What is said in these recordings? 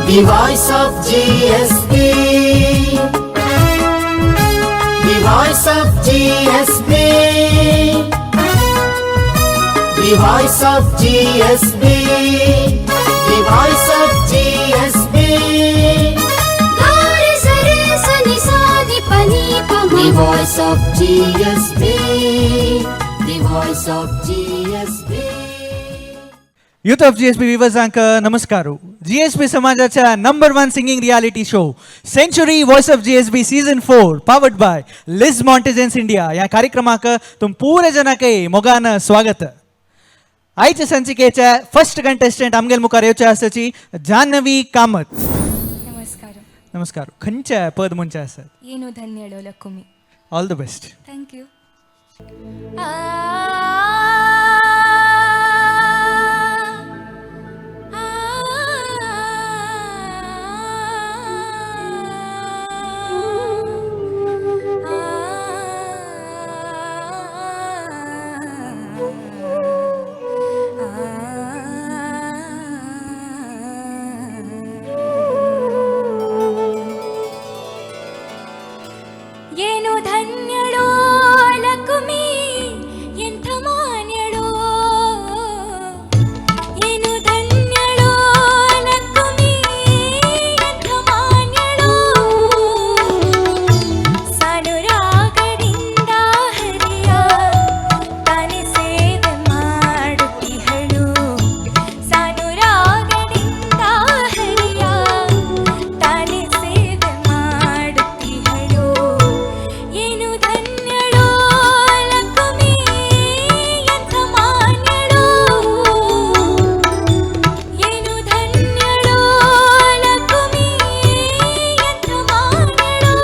The voice of GSB. The voice of GSB. The voice of GSB. The voice of GSB. ಗ ರಿ ಸ ರೆ ಸ ನಿ ಸಾ ನಿ ಪ ನಿ ಪ ಮ. The voice of GSB. The voice of GSB. Youth of GSB विवर्सांक नमस्कार. जीएसबी समाजाच्या number one singing reality show Century Voice of GSB season 4 powered by Liz Montezens India या कार्यक्रमाक तुम पुरे जनाके मोगान स्वागत. आयच्या संचिकेच्या फर्स्ट कंटेस्टंट आमगेल मुखार येवचे आसाची जान्हवी कामत. नमस्कार. नमस्कार. खंयच्या पद म्हणचे आसात? येनु धन्यडो लकुमी. All the best. Thank you. ಏನು ಧನ್ಯಳೋ ಲಕುಮಿ, ಎಂಥ ಮಾನ್ಯಳೋ. ಏನು ಧನ್ಯಳೋ ಲಕುಮಿ, ಎಂಥ ಮಾನ್ಯಳೋ. ಸಾನುರಾಗದಿಂದ ಹರಿಯ ತಾನೆ ಸೇವೆ ಮಾಡುತ್ತಿಹಳು. ಸಾನುರಾಗದಿಂದ ಹರಿಯ ತಾನೆ ಸೇವೆ ಮಾಡುತ್ತಿಹಳು. ಏನು ಧನ್ಯಳೋ ಲಕುಮಿ, ಎಂಥ ಮಾನ್ಯಳೋ. ಏನು ಧನ್ಯಳೋ ಲಕುಮಿ, ಎಂಥ ಮಾನ್ಯಳೋ.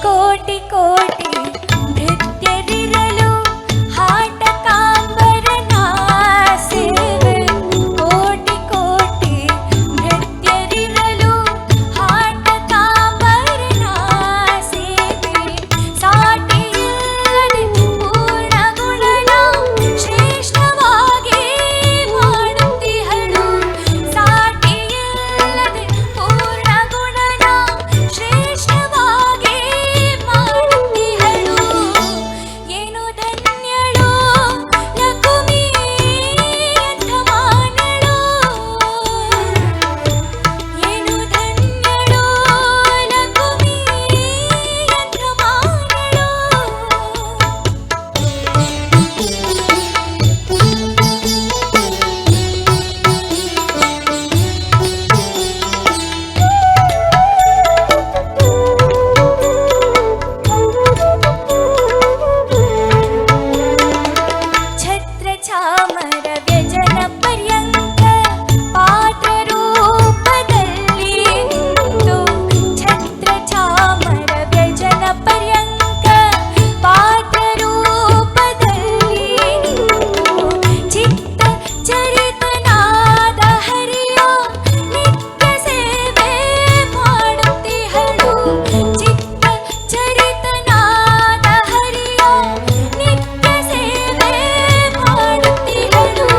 ಕೋಟಿ ಕೋಟಿ ಭೃತ್ಯರಿರಲು ಹಾಟಕಾಂಬರನ ಸೇವೆ. ಕೋಟಿ ಕೋಟಿ ಭೃತ್ಯರಿರಲು ಹಾಟಕಾಂಬರನ ಸೇವೆ. ಸಾಟಿಯಿಲ್ಲದೆ ಪೂರ್ಣಗುಣನ ಶ್ರೇಷ್ಠವಾಗಿ ಮಾಡುತ್ತಿಹಳು. ಸಾಟಿಯಿಲ್ಲದೆ ಪೂರ್ಣಗುಣನ ಶ್ರೇಷ್ಠವಾಗಿ ಮಾಡುತ್ತಿಹಳು. ಏನು ಧನ್ಯಳೋ ಲಕುಮಿ, ಎಂಥ ಮಾನ್ಯಳೋ. ಏನು ಧನ್ಯಳೋ ಲಕುಮಿ, ಎಂಥ ಮಾನ್ಯಳೋ. ಛತ್ರಚಾಮರ ವ್ಯಜನ ಪರ್ಯಂಕ ಪಾತ್ರರೂಪದಲ್ಲಿ ನಿಂತು, ಛತ್ರಚಾಮರ ವ್ಯಜನ ಪರ್ಯಂಕ ಪಾತ್ರರೂಪದಲ್ಲಿ ನಿಂತು, ಚಿತ್ತ ಚರಿತನಾದ ಹರಿಯ ನಿತ್ಯ ಸೇವೆ ಮಾಡುತ್ತಿಹಳು. ಚಿತ್ತ ಚರಿತನಾದ ಹರಿಯ ನಿತ್ಯ ಸೇವೆ ಮಾಡುತ್ತಿಹಳು.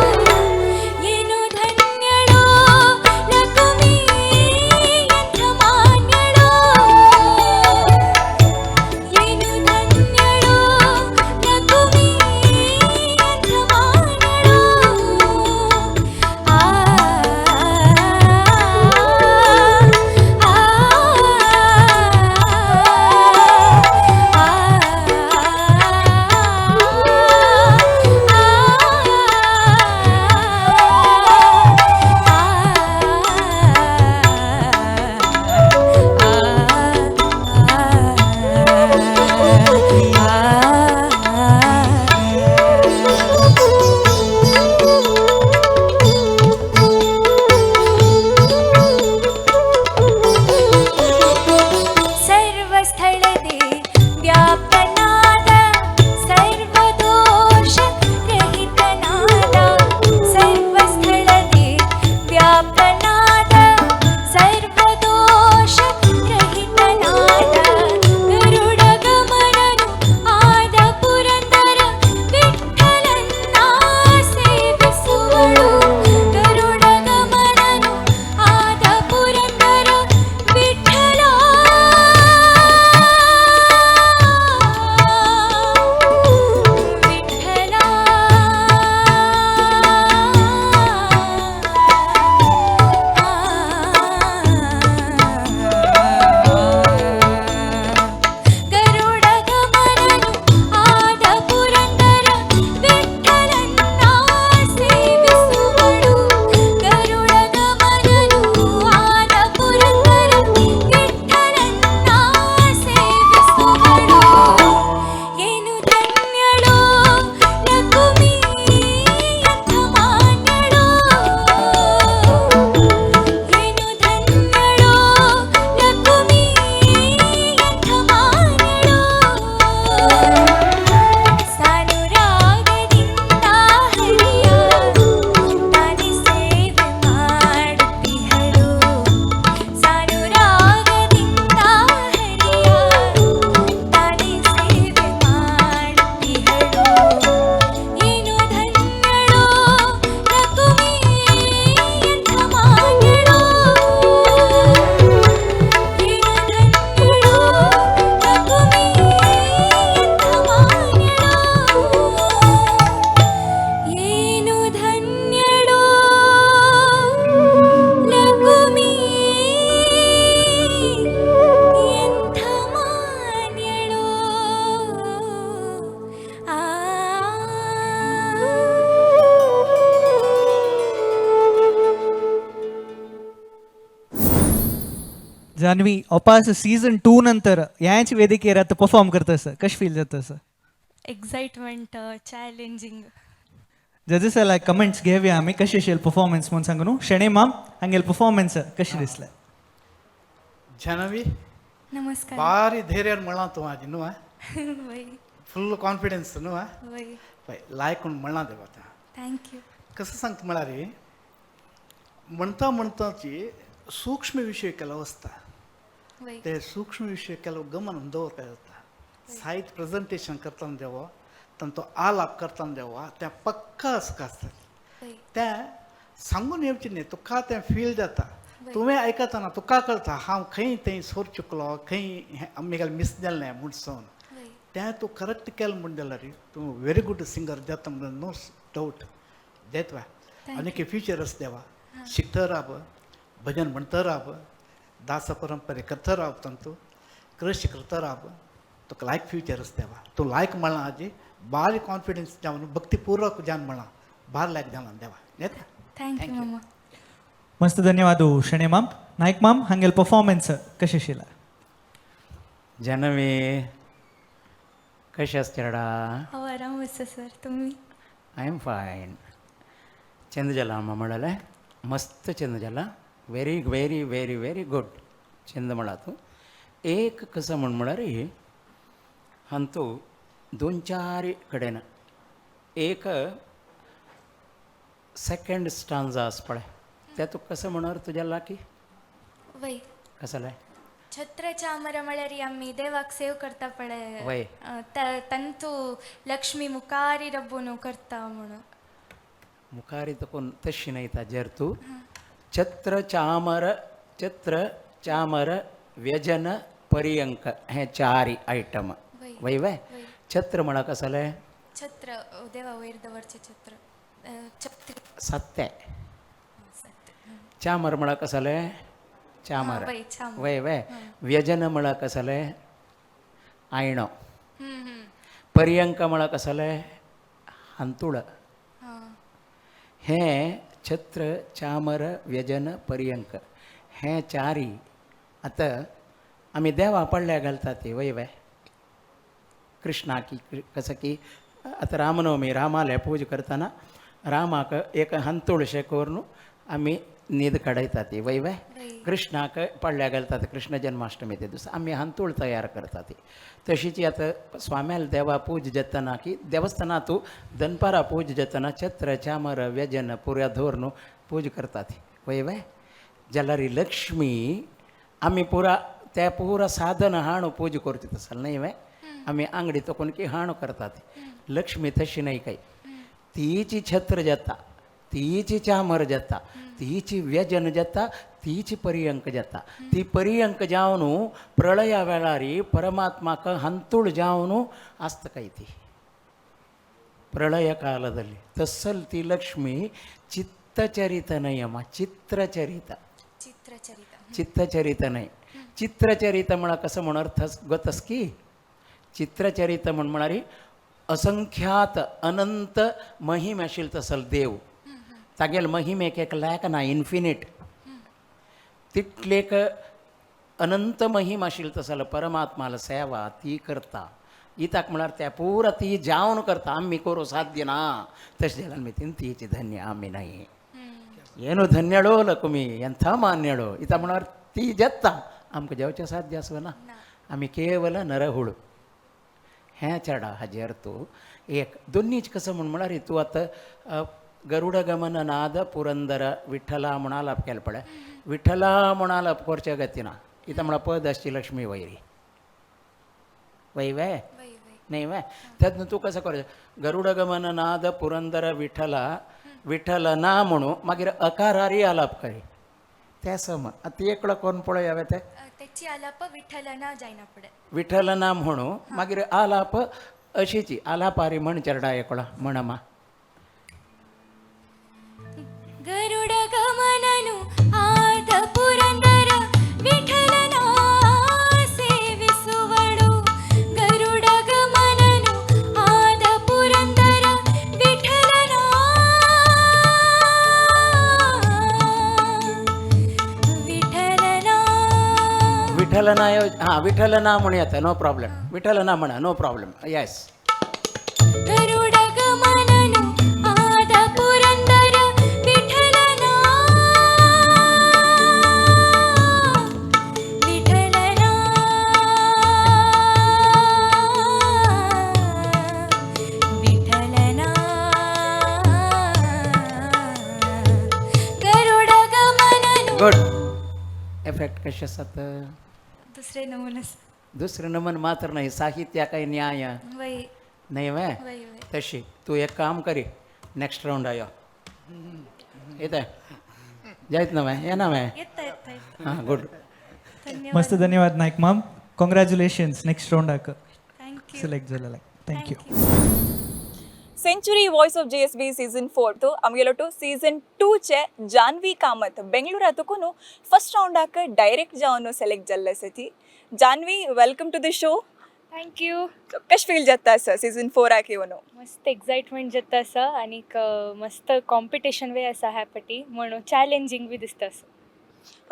जान्हवी, अपास सीझन 2 नंतर याच वेदिकेर आतां परफॉर्म करता आसा, कशें फील जाता आसा? Excitement, challenging. जजेसाला कमेंट्स घेवया आमी, कशें आशिल्लें परफॉर्मन्स म्हूण सांगू न्हू. शेणे माम, हांगेलें परफॉर्मन्स कशें दिसलें? जानवी. नमस्कार. भारी धैर्यान म्हणलां तूं आजी न्हू. वय. फुल कॉन्फिडन्स न्हू. वय. पळय, लायक म्हूण म्हणलां देवा आतां. Thank you. कसं सांगता म्हळ्यार, म्हणता म्हणताची सूक्ष्म विशय केलो आसता. वय. ते सूक्ष्म विशय केलो गमन दवरपाक जाता. साहित्य प्रेजेंटेशन करतना देवा, तांचो आलाप करतना देवा, तें पक्का आसता. वय. तें सांगून येवचें न्ही, तुका तें फील जाता. तुवें आयकतना तुका कळटा हांव खंय थंय सोर चुकलो, खंय आमगेलें मिस जालें म्हूण सोन. वय. तें तूं करेक्ट केलें म्हूण जाल्यार तूं व्हेरी गुड सिंगर जाता म्हणून नो डावट देतवा. आनी फ्युचर आसा देवा, शिकता राव, भजन म्हणता राव, दास परंपरे करता राव, तांतू कृश करता राव, तुका लायक फ्युचर आसा देवा. तूं लायक म्हणलां आजी, बारी कॉन्फिडन्स जावन भक्तीपूर्वक जावन म्हणलां, भार लायक जावन देवा येता. Thank you मामा. मस्त, धन्यवाद शेणे माम. नायक माम, हांगेलें परफॉर्मन्स कशें आशिल्लें? जानवी, कशें आसा चेडा? हांव आराम आसा सर, तुमी? I am fine. चंद जाला आमा म्हळालें, मस्त चंद जाला. Very very very very good Chand म्हणा तूं. एक कसं म्हण म्हळ्यार हांतू दोन चार कडेन एक सेकंड स्टांजा आसा पळय, ते तुका कसं म्हणर तुज्या लागी? वय. कसलें? छत्र चामर म्हळ्यार आमी देवाक सेव करता पळय. वय. तंतू लक्ष्मी मुखारी रब्बून करता म्हणून. मुखारी तकून तशी न्हय ताजेर तूं छत्र चामर, छत्र चामर व्यजन पर्यंक हे चारी आयटम. वय. वय वय. वय. छत्र म्हणा कसलें? छत्र देवा वयर दवरचें छत्र, छत्री. सत्य. चामर म्हणा कसलें? चामर. वय, चामर. वय वय. व्यजन म्हणा कसलें? आयणो. हम्म, हम्म. पर्यंक म्हणा कसलें? हांतुळ. हां. हें छत्र चामर व्यजन पर्यंक हें चारी आतां आमी देवा पडल्या घालता ती. वय वय. कृष्णाक कसं की आतां रामनवमी रामाले पूजा करतना रामाक एक हांतुळशें करून आमी न्हीद काडयता ती. वय वय. वय. कृष्णाक पडल्या घालतात कृष्ण जन्माष्टमी ते दिसा आमी हांतूळ तयार करता ती. तशीच आतां स्वाम्याल देवा पूज जातना की देवस्थानांत दनपारा पूज जातना छत्र चामर व्यजन पुऱ्या धोर पूज करतात. वय वय. जाल्यार लक्ष्मी आमी पुरा ते पुरा साधन हाणू पूज करता तसं न्हय वे, आमी आंगडी तकून की हाणू करतात. लक्ष्मी तशी न्हय काय, तीची छत्र जाता, तीची चामर जाता, तीची व्यजन जाता, तीची पर्यंक जाता. ती पर्यंक जावन प्रळया वेळार परमात्माक हंतूळ जावन आसता काय ती प्रಳಯ ಕಾಲದಲ್ಲಿ. ತಸ್ಸಲ್ ತಿ ಲಕ್ಷ್ಮಿ ಚಿತ್ತಚರಿತ ನಯಮ चित्रचरित. चित्रचरित. चित्तचरित न्हय, चित्रचरित म्हळ्यार कसं म्हण अर्थ गतस की चित्रचरित म्हण म्हळ्यार असंख्यात अनंत महिम आशिल्लो तसल देव, तागेल महिमेक एक लायक ना, इन्फिनीट तितलेक अनंत महिम आशिल्लो तसल परमात्माला सेवा ती करता. इताक म्हळ्यार त्या पुरा ती जावन करता, आमी करूं साध्य ना. तशें जाल्यार आमी तीची धन्य आमी न्हय. ಏನು ಧನ್ಯಳೋ ಲಕುಮಿ, ಎಂಥ ಮಾನ್ಯಳೋ. ಇತ म्हळ्यार ती जेत्ता, आमकां जेवचें साध्य आसना, आमी केवल नरहुळू. हें चेडा हाजे अर्थ एक दोन्हीच कसं म्हण म्हळ्यार तूं आतां गरुड गमन नाद पुरंदर विठ्ठला म्हूण आलाप केलें पळय, विठ्ठला म्हूण आलाप करच्या गतीना इतां म्हळ्यार पद आसची लक्ष्मी वैरी वय वे. वय वय. न्हय वे, तेन्ना तूं कसं करचें गरुड गमन नाद पुरंदर विठ्ठला विठ्ठल ना म्हणू मागीर अकारारी आलाप करी ते सम. आतां एकलो कोण पळय हांवें ते त्याची आलाप विठ्ठल ना जायना पडे. विठ्ठल ना म्हणू मागीर आलाप अशीची आलापारी म्हण चेरडा एकलो म्हणमा. गरुड गमननु आद पुरंदर विठ्ठलना सेविಸುವಳು. ಗರುಡ ಗಮನನು ಆದ ಪುರಂದರ ವಿಠಲನ ವಿಠಲನ. विठ्ठलना हां विठ्ठलना म्हणू येता, नो प्रॉब्लेम. विठ्ठलना म्हणा, नो प्रॉब्लेम. येस. गरुड गमननु आद पुरंदर विठ्ठलना, विठ्ठलना, विठ्ठलना, गरुड गमननु. गुड. एफेक्ट कशें आसात? दुसरे नमन आसा. दुसरें नमन मात्र नाही, साहित्या काही न्याय वय. नाही वे. वय वय. तशी तू एक काम करी, नेक्स्ट राऊंड आयो येते जायत ना ये ना वे. येता येता येता. हां, गुड. धन्यवाद. मस्त. धन्यवाद नाईक माम. कॉंग्रॅच्युलेशन्स, नेक्स्ट राऊंडाक thank you. Select जालेला. Thank you. Century voice of GSB season 4 आमगेलोटು season 2चे ಜಾನ್ವಿ ಕಾಮತ್ ಬೆಂಗಳೂರು ಫಸ್ಟ್ ರೌಂಡ್ ಹಾಕ ಡೈರೆಕ್ಟ್ ಜಾವನು ಸೆಲೆಕ್ಟ್ ಜಲ್ಲ ಸತಿ. Janhvi, welcome to the show. Thank you. कश फील जाता आसा सीझन 4 आक येवन? मस्त एक्साइटमेंट जाता आसा आनीक मस्त कॉम्पिटिशन बी आसा ह्या पाटी म्हणून चॅलेंजींग बी दिसता आसा.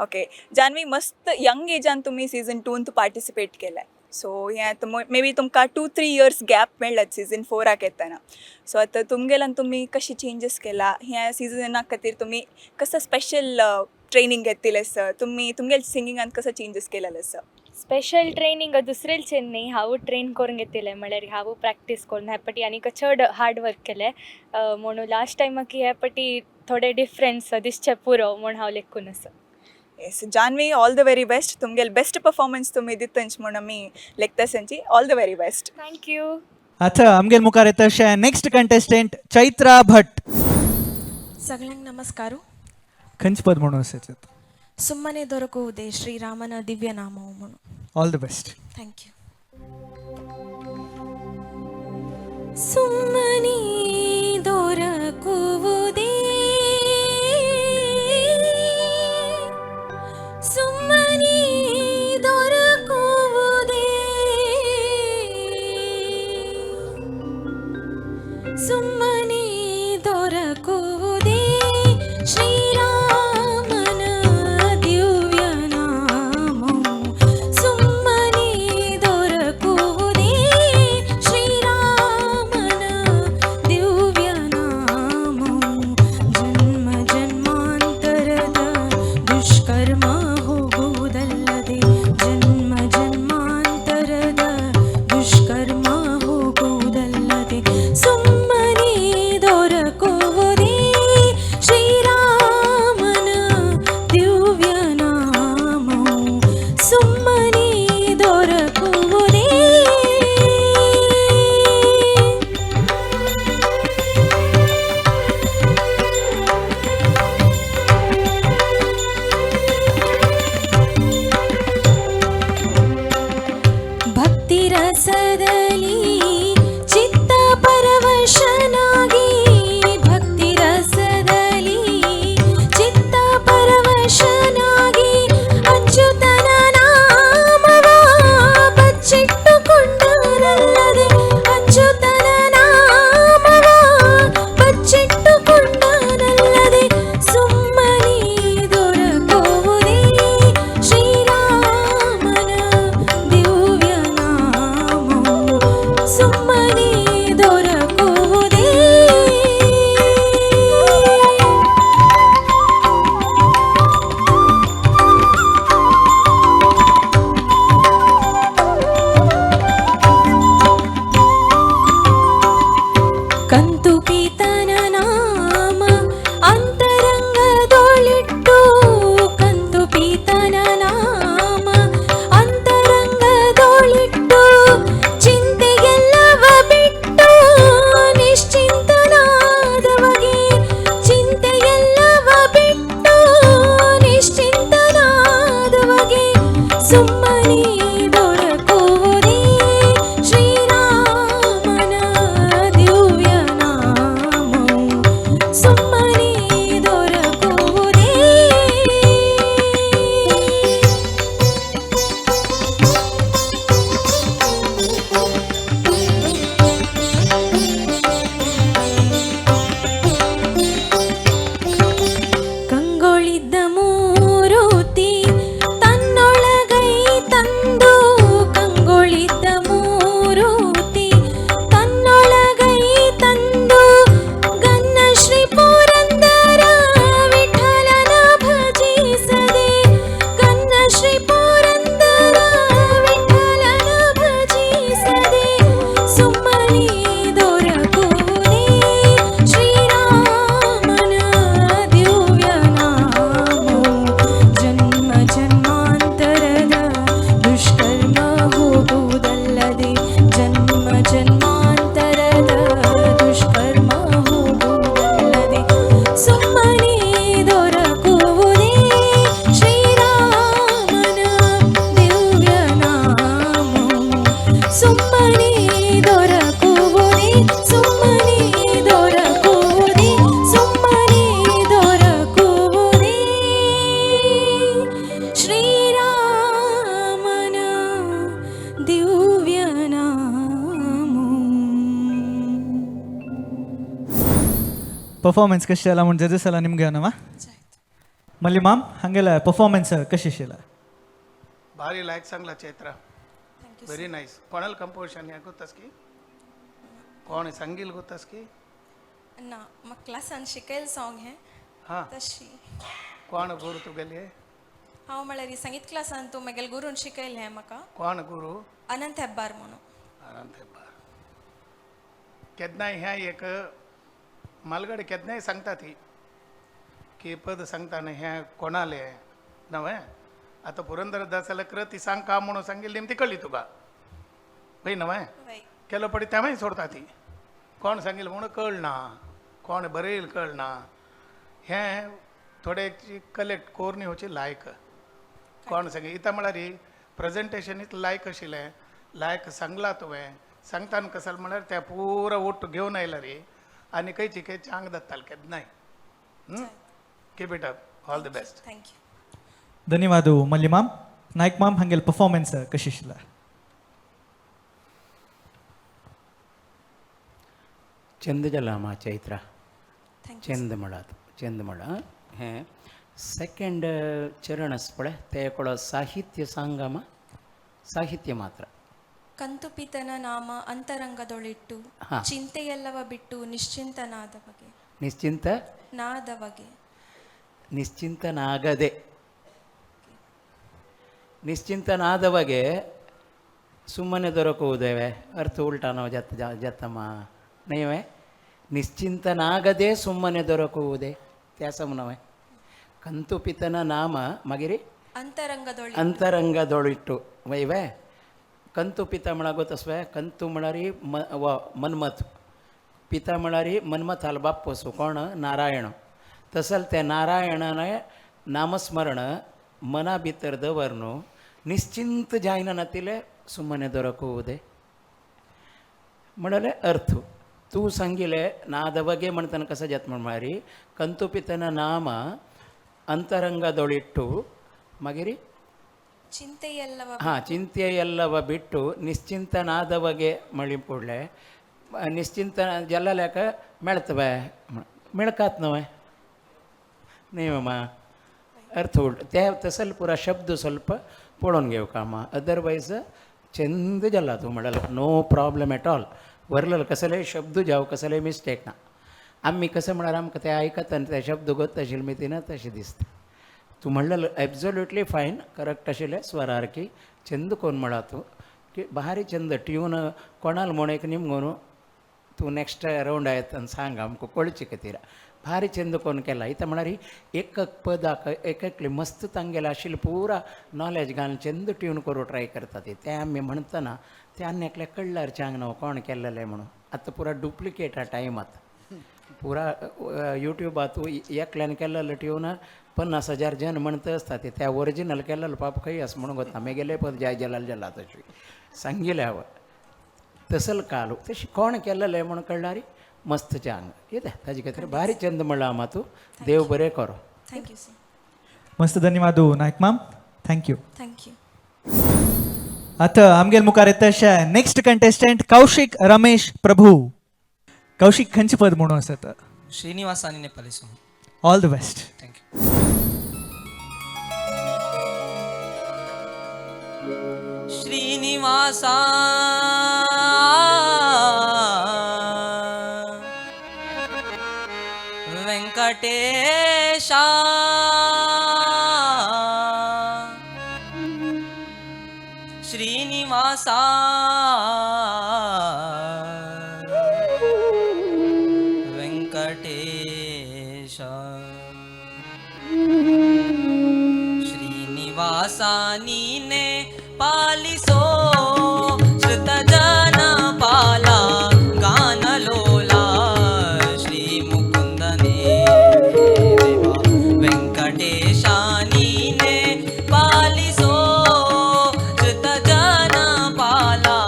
ओके जान्हवी, मस्त यंग एजान तुमी सीझन 2 पार्टिसिपेट केलाय. सो हें आतां मे बी तुमकां 2-3 इयर्स गॅप मेळ्ळात सीझन 4आक येतना. सो आतां तुमगेल्यान तुमी कशें चेंजीस केला ह्या सिजना खातीर? तुमी कसो स्पेशल ट्रेनींग घेतिल्लें आसा? तुमी तुमगेले सिंगिंगान कसो चेंजीस केलेले आसा? स्पेशल ट्रेनींग दुसरेलचें न्ही, हांवूच ट्रेन करून घेतिल्लें. म्हळ्यार हांवूच प्रॅक्टीस करून ह्या पाटी आनीक चड हार्ड वर्क केलें, म्हणून लास्ट टायमाक ह्या पाटी थोडे डिफरन्स दिसचें पुरो म्हूण हांव लेखून आसा. Yes Janvi, all the very best. तुमगेले बेस्ट परफॉर्मन्स तुमी दितंच म्हूण आमी लेखता संची. All the very best. Thank you. आता आमगेल मुखार येता अशें नेक्स्ट कंटेस्टंट चैत्रा भट. सगळ्यांक नमस्कार. खंयच पद म्हणून असायचं? ಸುಮ್ಮನೆ ದೊರಕುವುದೇ ಶ್ರೀರಾಮನ ದಿವ್ಯ ನಾಮವು म्हणून. All the best. Thank you. ಸುಮ್ಮನೆ ದೊರಕುವುದೇ, ಸುಮ್ಮನೆ ದೊರಕುವುದೇ, ಸುಮ್ಮನೆ ದೊರಕುವುದೇ ಶ್ರೀರಾಮನ ದಿವ್ಯ ನಾಮವು, ಸುಮ್ಮನೆ ದೊರಕುವುದೇ ಶ್ರೀರಾಮನ ದಿವ್ಯ ನಾಮವು. ಪರ್ಫಾರ್ಮೆನ್ಸ್ ಕಶಿ ಅಲ್ಲ म्हूण ಜಜಸ್ ಎಲ್ಲ ನಿಮಗೆ ನವ ಮಲ್ಲಿ ಮಾಮ್ ಹಾಗೆಲ್ಲ ಪರ್ಫಾರ್ಮೆನ್ಸ್ कशी आशिल्ला? भारी लायक सांगला चैत्रा, व्हेरी नाईस. कोणाला कंपोजिशन ह्या गोतास की कोण सांगील गोतास की? ना, म्हाका क्लासान शिकयल सॉंग हें. हां. तशी. कोण गुरु तुगेले? हांव म्हळ्यार संगीत क्लासान तूं म्हगेले गुरून शिकयल हें म्हाका. कोण गुरु? अनंत हेब्बार म्हणून. अनंत हेब्बार. केन्नाय ह्या एक मालगडे केन्नाय सांगता ती की पद सांगताना ह्या कोणाले नव्हे. आता पुरंदरदासाला कृती सांग का म्हणून सांगितली ती कळली तुका भाई नव्हे? केलं पडी त्यामुळे सोडता ती कोण सांगेल म्हणून कळना, कोण बरयल कळना. हें थोडे कलेक्ट कोरनी होची लायक कोण सांगे इतां म्हळ्यार प्रेजेंटेशन इतलें लायक आशिल्लें, लायक सांगलां तुवें. सांगताना कसल म्हळ्यार त्या पुरो ओट घेवन आयला रे आनी खंयची खंय चांग जाताल केन्नाय. Keep it up, all the best. Thank you. धन्यवाद मल्ली माम. नायक माम, हांगेल परफॉर्मन्स कशी आशिल्ला? चंद जाला मा चैत्रा. Thank you. चंद म्हळात, चंद म्हळा हें सेकंड चरण आसा पळय ते एकडो साहित्य सांगामा, साहित्य मात्र. ಕಂತುಪಿತನ ನಾಮ ಅಂತರಂಗದೊಳಿಟ್ಟು ಹಾ. ಚಿಂತೆಯೆಲ್ಲವ ಬಿಟ್ಟು ನಿಶ್ಚಿಂತನಾದವಗೆ. ನಿಶ್ಚಿಂತ ನಾದವಗೆ. ನಿಶ್ಚಿಂತನಾಗದೆ, ನಿಶ್ಚಿಂತನಾದವಗೆ ಸುಮ್ಮನೆ ದೊರಕುವುದೇವೆ. ಅರ್ಥ ಉಲ್ಟಾ ನಾವು ಜತ್ತ ಜತ್ತಮ್ಮ ನೈವೇ. ನಿಶ್ಚಿಂತನಾಗದೆ ಸುಮ್ಮನೆ ದೊರಕುವುದೇ ತ್ಯಾಸಮ ನವೆ. ಕಂತುಪಿತನ ನಾಮ ಮಗಿರಿ ಅಂತರಂಗದೊಳಿ ಅಂತರಂಗದೊಳಿಟ್ಟು ವೈವೆ. ಕಂತು ಪಿತ म्हळ्यार गोतस्वे कंतु म्हळ्यार म व मन्मथ, पिता म्हळ्यार मन्मथ हाल बाप्पसो कोण नारायण. तसल ते नारायणाने नामस्मरण मना भितर दवर न्हू निश्चिंत जायना नातिले सुमने दೊರಕುವುದೇ म्हणले अर्थ. तूं सांगिले नादवगे म्हणतना कसं जात म्हण म्हळ्यार कंतुपितन नाम ಅಂತರಂಗದೊಳಿಟ್ಟು ಮಗಿರಿ ಚಿಂತೆಯೆಲ್ಲವ ಹಾಂ, ಚಿಂತೆಯೆಲ್ಲವ ಬಿಟ್ಟು ನಿಶ್ಚಿಂತನಾದವಗೆ ಮಳಿ ಕೂಡಲೇ ನಿಶ್ಚಿಂತ ಜಲ್ಲಲೇಕ ಮೆಳ್ತವೆ ಮೆಳ್ಕಾತ್ನವೆ ನೀವಮ್ಮ ಅರ್ಥ ಉಲ್ಟ ते तसल पुरा शब्द ಸ್ವಲ್ಪ पळोवन घेवका आमा. अदरवायज चंद जाला तूं म्हणल्यार नो प्रॉब्लम एट ऑल. वरलेलो कसलेय शब्द जावं कसलेय मिस्टेक ना. आमी कसं म्हळ्यार आमकां ते आयकता आनी ते शब्द गोत आशिल्ले मितीन तशें दिसता. तूं म्हणलेलो एब्जोल्युटली फायन, करेक्ट आशिल्लें स्वरारकी चंद कोण म्हळा तूं की भारी चंद ट्यून कोणाल म्हूण एक निमगो न्हू तूं नेक्स्ट रावंड येता आनी सांग आमकां कळचे खातीर. भारी चंद कोण केला इतां म्हळ्यार एक एक पदाक एक एकले मस्त तांगेले आशिल्ले पुरा नॉलेज घालून चंद ट्यून करूं ट्राय करता ते. तें आमी म्हणटना तें आनी एकल्या कळ्ळ्यार चांग न्हू कोण केल्लेलें म्हणून. आतां पुरा डुप्लिकेट हा टायम. आतां पुरा युट्यूबात एकल्यान केल्लेलो ट्यून 50,000 जन म्हणत आसता ते. त्या ओरिजिनल केल्लेलो पाप खंय आसा म्हणून गोता मेगेले पद जाय जलाल जाला तशी सांगिलें हांव तसल कालू तशी कोण केल्लेलें म्हणून कळ्ळारी मस्त चांग येता ताजे खातीर भारी चंद म्हणलां आमा तूं. देव बरें करो. Thank you sir. मस्त धन्यवाद नायक माम, thank you. Thank you. आता आमगेल मुखार येता अशें नेक्स्ट कंटेस्टंट कौशिक रमेश प्रभू. कौशिक खंयचे पद म्हणून आसत? श्रीनिवास आणि Nepali song. All the best. Thank you. Srinivasa Venkatesha Srinivasa Venkatesha Srinivasa नीने पालिसो श्रुतजन पाला गानलोला श्री मुकुंदने देवा वेंकटेशा नीने पालिसो श्रुतजन पाला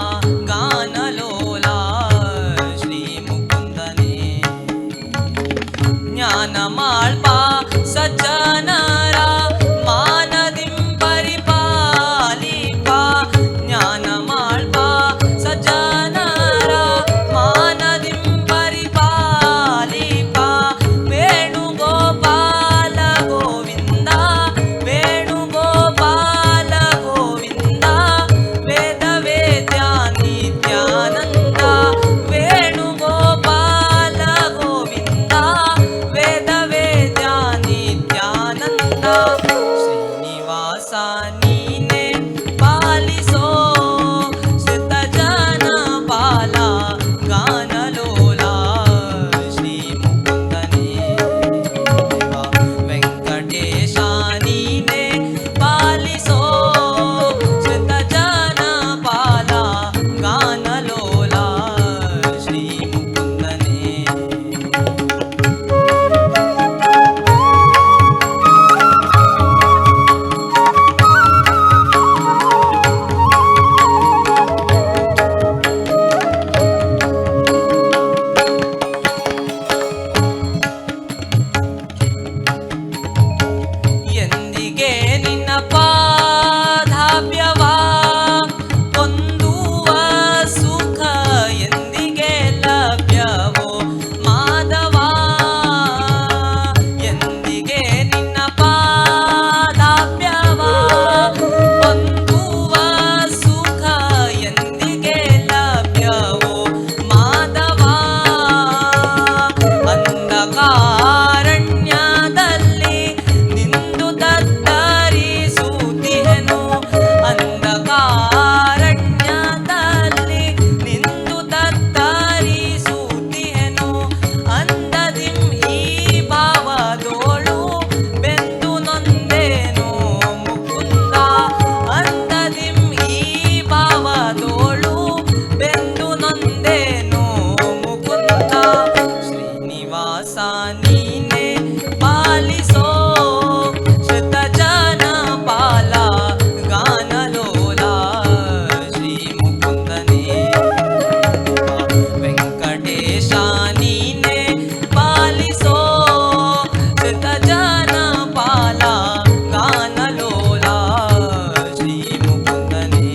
गानलोला श्री मुकुंदने ज्ञानमाळपा सज्जनरा मानदिं परिपालिपा पालिसो श्रुतजन पाला गानलोला श्री मुकुंदने वेंकटेशानीने पालिसो श्रुतजन पाला गानलोला श्री मुकुंदने.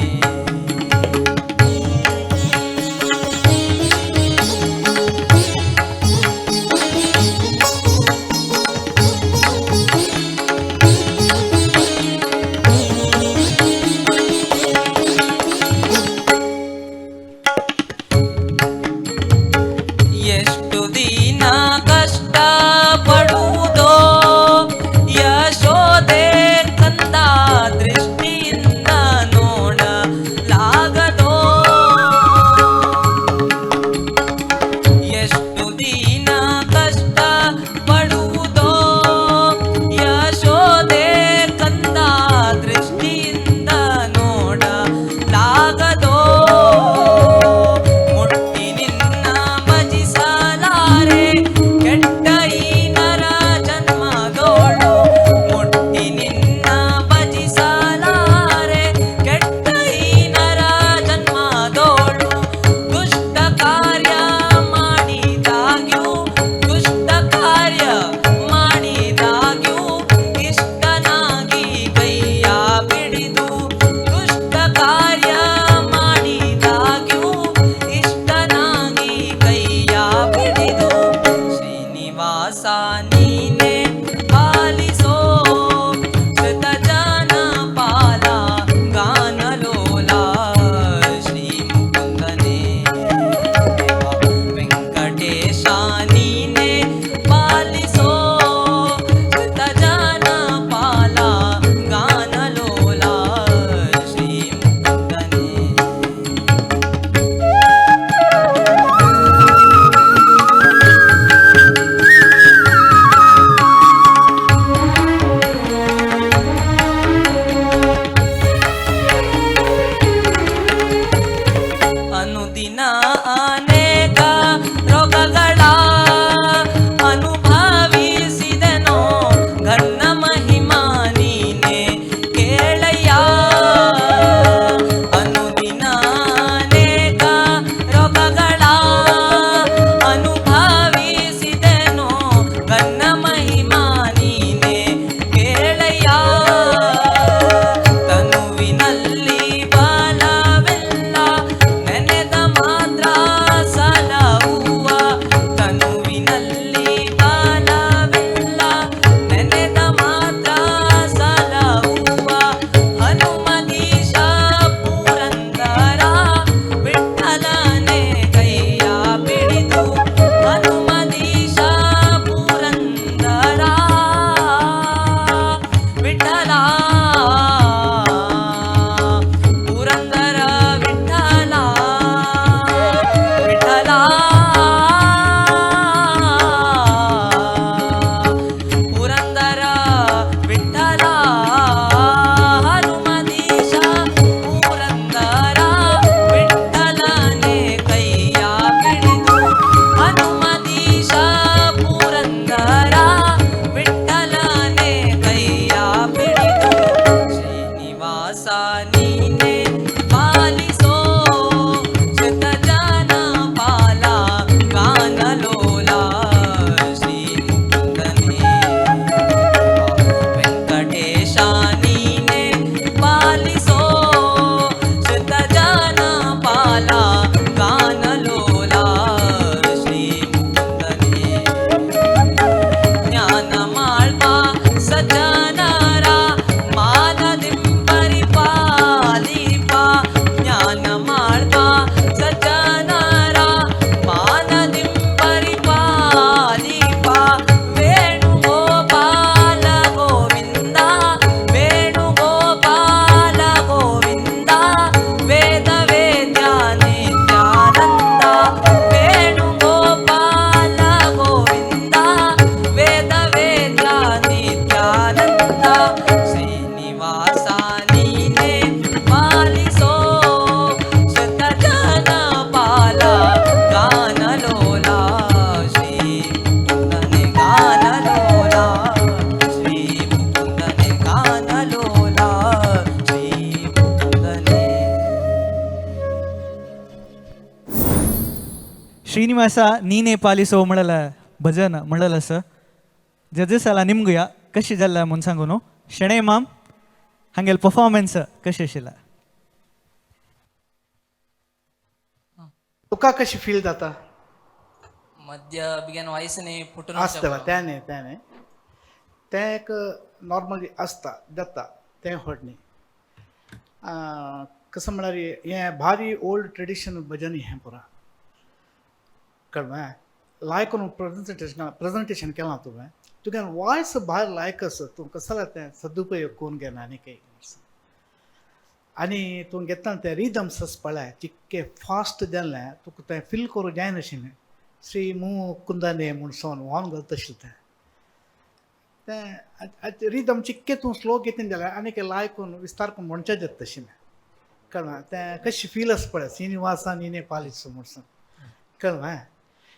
ಶ್ರೀನಿವಾಸ ನೀನೇ ಪಾಲಿಸೋ म्हणलें भजन म्हणलें आसा. जजेस आला निमगुया कशी जाल्ला म्हूण सांगू न्हू. शेणै माम हांगेल परफॉर्मन्स कशें आशिल्लें? तुका कशी फील जाता? मध्य बिगेन वॉयस न्ही फुटून आसता तें न्ही, तें न्ही, तें एक नॉर्मली आसता जाता तें व्हड न्ही. कसं म्हळ्यार हें भारी ओल्ड ट्रेडिशन भजन हें पुरा कळ्ळें. लायक करून प्रेजेंटेशन केलां तुवें, तुगे वॉयस भायर लायक आसा, तूं कसो तें सदुपयोग करून घेना आनी काही. आनी तूं घेतना तें रिदम्स पळय चिक्के फास्ट जालें तुका तें फील करूं जायनाशिल्लें. श्री मुकुंदाने म्हूण सोन व्हांवन घालता आशिल्लें तें तें रिदम चिक्के तूं स्लो घेतलें जाल्यार आनीक लायक करून विस्तार करून म्हणचें जाता आशिल्लें. कळ्ळें? तें कशें फील आसा पळय श्रीनिवासा नीने पालिसो म्हूण कळ्ळें.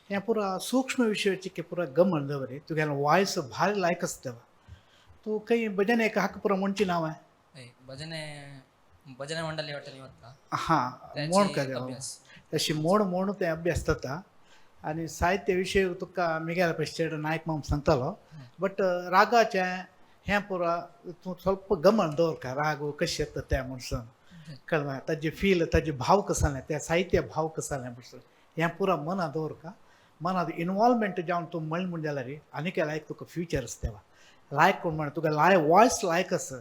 हें पुरा सूक्ष्म विशय चिक्के पुरा गमन दवरी तुगेलें वॉयस भारी लायक आसता. तूं खंय भजन एक हाका पुरा म्हणची नांव भजने भजन मंडळी वाटेन वता. हां मोड कर तशी मोड मोड तें अभ्यास जाता. आनी साहित्य विशय तुका मिगेल पश्चेड नायक माम सांगतालो, बट रागाचें हें पुरा तूं स्वल्प गमन दवर का राग कशें येता तें म्हणून कळ्ळें. ताजे फील ताजे भाव कसो जालें तें साहित्य भाव कसो जालें म्हणून हें पुरा मना दवर का. मनात इनवॉल्वमेंट जावन तूं म्हणलें म्हूण जाल्यार आनीक लायक तुका फ्युचर आसा तेवा लायक कोण म्हण तुका लाय वॉयस लायक आसा.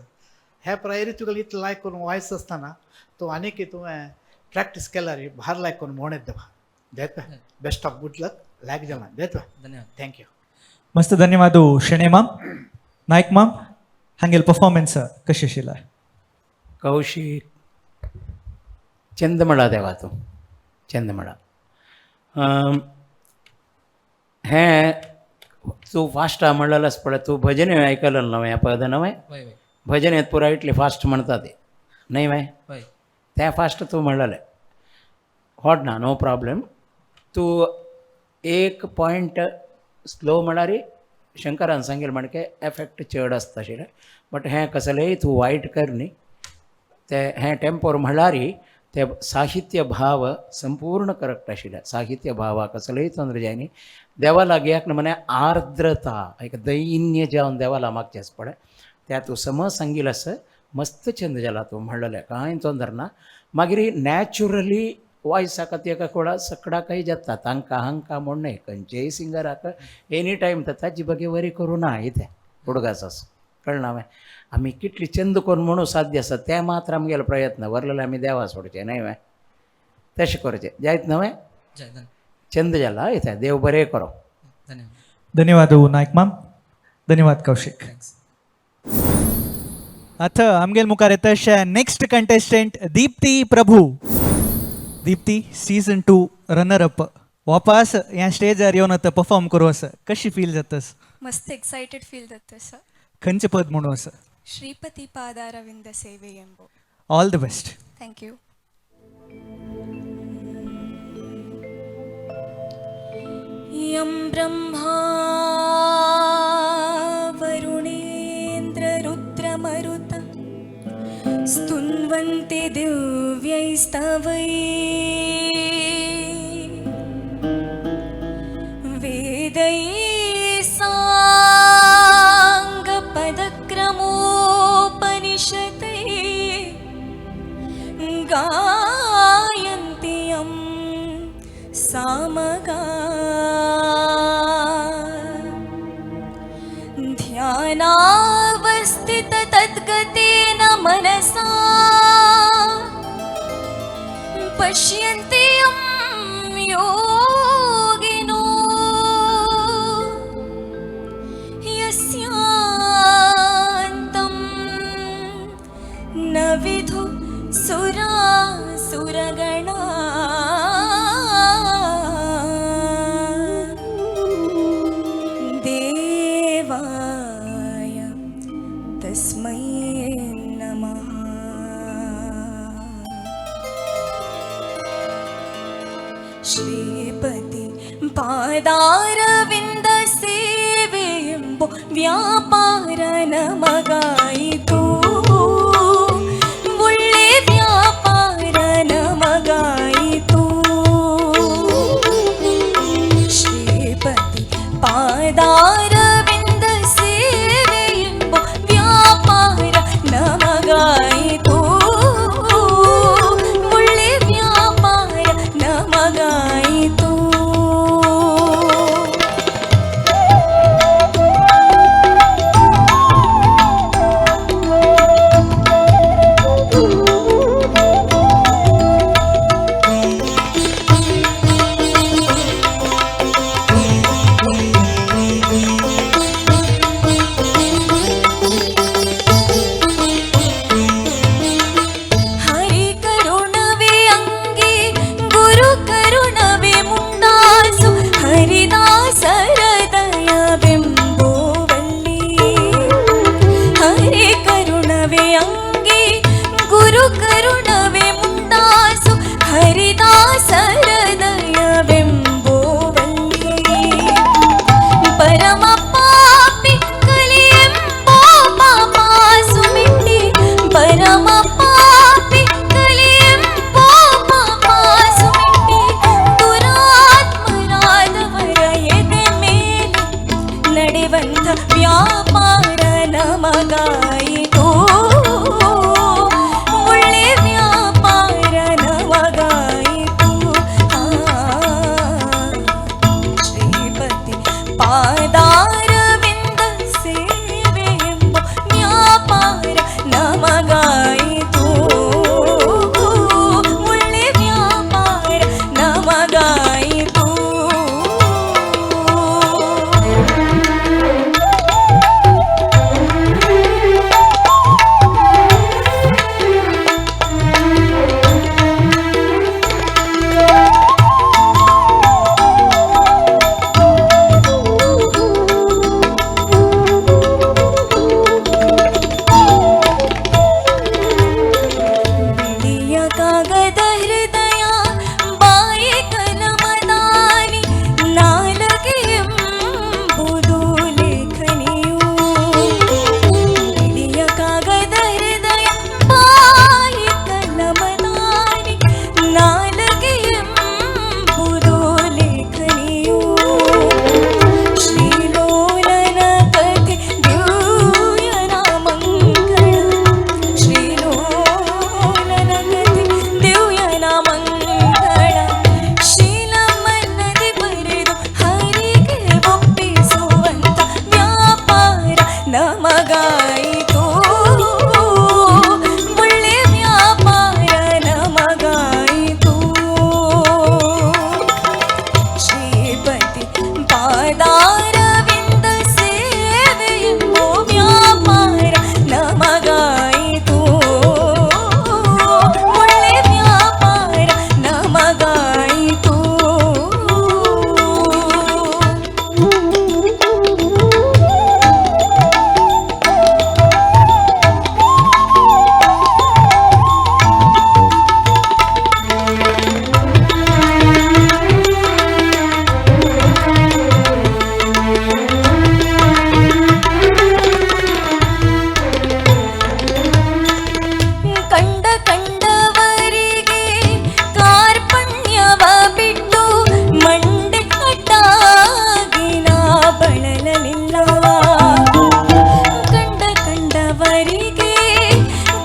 हे प्रायरी तुका इतलें लायक करून वॉयस आसतना तूं आनीक तुवें प्रॅक्टीस केल्यार भार लायक करून म्हणत देवा देता. बेस्ट ऑफ गुड लक लायक जाला देता. धन्यवाद, thank you. मस्त धन्यवाद शेणै माम. नायक माम हांगेल परफॉर्मन्स कशें आशिल्लें? कौशीक चंद म्हणा देवा तूं चंद म्हणा हें तूं फास्ट म्हणलेलेंच पळय तूं भजन आयकलें नवें हें पद नवें भजन पुरा इतलें फास्ट म्हणटा ते न्हय व्हय तें फास्ट तूं म्हणलेलें होड ना नो प्रॉब्लम. तूं एक पॉयंट स्लो म्हळ्यार शंकरान सांगेल म्हणके एफेक्ट चड आसता आशिल्लें, बट हें कसलेंय तूं वायट कर न्ही तें हें टेम्पोर म्हळ्यार ते साहित्य भाव संपूर्ण करेक्ट आशिल्लें. साहित्य भावा कसलेंय तोंद्र जाय न्ही देवा लागीं एक नमुने आर्द्रता एक दैन्य जावन देवाला मागचें आसा पळय त्या तूं समज सांगील आसा मस्त चंद जाला तूं म्हणलेलें कांय तोंदर ना. मागीर नॅचुरली वॉयसाक तेका कोडा सकडाकय जाता तांकां हांकां म्हूण न्हय खंयचेय सिंगराक एनी टायम ताची बगे वरी करूं ना इतें हुडगास कळना हांवें आमी कितली चंद करून म्हणून साध्य आसा तें मात्र आमगेलो प्रयत्न वरलेले आमी देवा सोडचें न्हय व्हय तशें करचें जायत न्हय चंद जाला इतें देव बरें करो. धन्यवाद नायक माम, धन्यवाद कौशिक. आता आमगेल मुखार येता next contestant Deepti Prabhu. Deepti season 2 runner up वापस ह्या स्टेजार येवन आतां परफॉर्म करूं आसा कशी फील जातस? मस्त एक्सायटेड फील जाता सर. खंयचें पद म्हणून आसा? श्रीपती पादारविंद सेवे एम्बो. All the best. Thank you. यं ब्रह्मा वरुणेन्द्र रुद्रमरुत स्तुन्वन्ति दिव्यैस्तवै वेदैः साङ्गपदक्रमोपनिषदैः गायन्ति यं सामगा ध्यानावस्थित तद्गतेन मनसा पश्यन्ति यं योगिनो यस्यान्तं न विदु सुरासुरगणा देवाय तस्मै नमः. श्रीपति पादारविंद सेवेंबो व्यापार नमगाಯಿತು ಒಳ್ಳೆ ವ್ಯಾಪಾರ ನಮಗಾಯಿತು. ನಮಗಾಯಿತು, ಒಳ್ಳೆ ವ್ಯಾಪಾರ ನಮಗಾಯಿತು. ಶ್ರೀಪತಿ ಪಾದಾರವಿಂದ ಸೇವೆಯೆಂಬೋ ವ್ಯಾಪಾರ ನಮಗಾಯಿತು, ಒಳ್ಳೆ ವ್ಯಾಪಾರ ನಮಗಾಯಿತು. ಕಂಡ ಕಂಡವರಿಗೆ ಕಾರ್ಪಣ್ಯವ ಬಿಟ್ಟು ಮಂಡೆ ಕಟ್ಟಾಗಿ ನಾ ಬಳಲಲಿಲ್ಲ. ಕಂಡ ಕಂಡವರಿಗೆ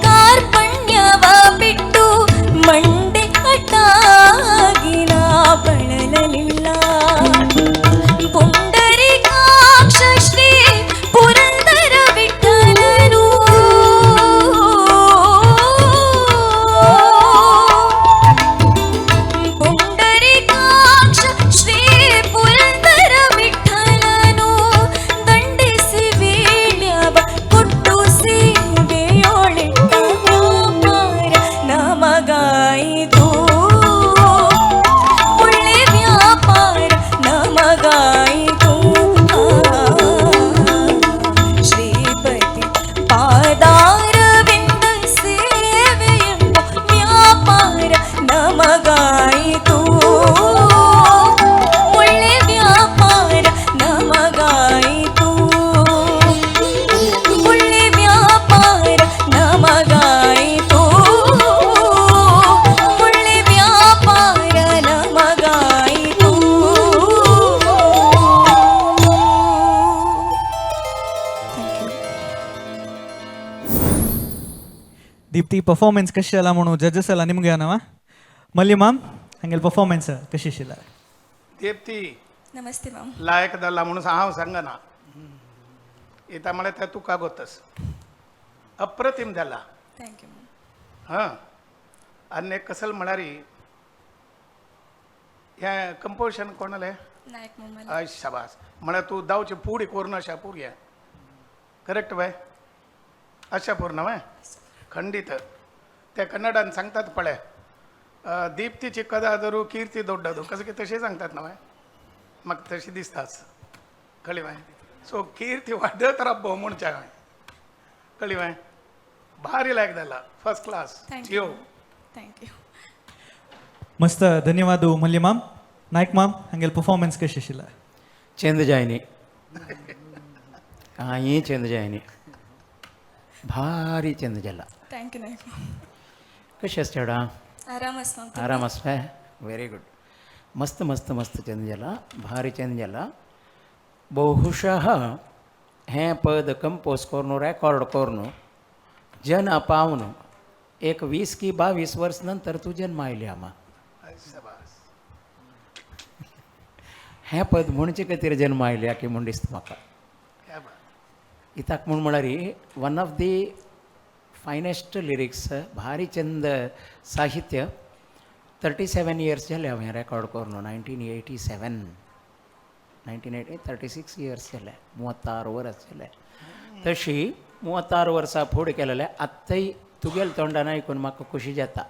ಕಾರ್ಪಣ್ಯವ ಬಿಟ್ಟು ಮಂಡೆ ಕಟ್ಟಾಗಿ ನಾ ಬಳಲಲಿಲ್ಲ. ಪುಂಡರೀಕಾಕ್ಷ ಶ್ರೀ ಪುರಂದರ ವಿಠಲನು, ಪುಂಡರೀಕಾಕ್ಷ ಶ್ರೀ ಪುರಂದರ ವಿಠಲನು ದಂಡಿಸಿ ವೀಳ್ಯವ ಕೊಟ್ಟು ಸೇವೆಯೊಳಿಟ್ಟ ವ್ಯಾಪಾರ ನಮಗಾಯಿತು, ಒಳ್ಳೆ ವ್ಯಾಪಾರ ನಮಗಾಯಿತು. ಶ್ರೀಪತಿ ಪಾದಾರವಿಂದ ಸೇವೆಯೆಂಬ ವ್ಯಾಪಾರ ನಮಗಾಯಿತು, ಒಳ್ಳೆ ವ್ಯಾಪಾರ ನಮಗಾಯಿತು, ಒಳ್ಳೆ ವ್ಯಾಪಾರ ನಮಗಾಯಿತು, ಒಳ್ಳೆ ವ್ಯಾಪಾರ ನಮಗಾಯಿತು. ದೀಪ್ತಿ ಪರ್ಫಾರ್ಮೆನ್ಸ್ ಕಶಿ ಅಲ್ಲ म्हणून ಜಡ್ಜಸ್ ಎಲ್ಲ ನಿಮ್ಗೆ ಏನವ ಮಲ್ಲಿ ಮಾಮ್ ಹಂಗೆಲ್ಲ ಪರ್ಫಾರ್ಮೆನ್ಸ್ ಕಶಿಶಿಲ್ಲ. दीप्ती नमस्ते माम. लायक जाल्ला म्हणून हांव सांगना, येता म्हळ्यार तें तुका गोतस अप्रतिम जाला. Thank you. हां, आनी एक कसल म्हळ्यार हें कंपोजिशन कोणालें? नायक मामाले. हय, शाबास. म्हळ्यार तूं दावचे पुडी करून अशा पुरया करेक्ट बाय, अशा पूर्ण वय खंडीत. ते कन्नडान सांगतात पळय, दीप्ती चिಕ್ಕದಾದರೂ कीर्ती ದೊಡ್ಡದು कसं की तशें सांगतात ना बाय, म्हाका तशें दिसताच कळ्ळी बाय. सो कीर्ती वाडत राबो म्हणच्या हांवें, कळ्ळी बाय. भारी लायक जाला, first class. Thank you. Jio. Thank you. मस्त, धन्यवाद मल्ली माम. नायक माम हंगेल परफॉर्मन्स कशी आशिल्ला? चेंद जायनी कांय चेंद जायनी, भारी चेंद जाला. Thank you Naik माम. कशें आसा चेडा? आराम आसा. आराम आसा, व्हेरी गुड. मस्त मस्त मस्त चेंद जाला, भारी चेंद जाला. बहुशः हें पद कंपोज करून रेकॉर्ड करून जना पावन एक 20 की 22 वर्स नंतर तूं जन्म आयली आमा. शाबास. हें पद म्हणचे खातीर जन्म आयल्या की म्हूण दिसता म्हाका. क्या बात. इताक म्हूण म्हळ्यार one of the finest lyrics, भारी चंद साहित्य. 37 इयर्स जाले हांवें रेकॉर्ड करून, 1987, 1980, 36 इयर्स जाले, 36 वर्स जाले. तशी 36 वर्सां फुडें केलेलें आत्ताय तुगेल तोंडान आयकून म्हाका खोशी जाता.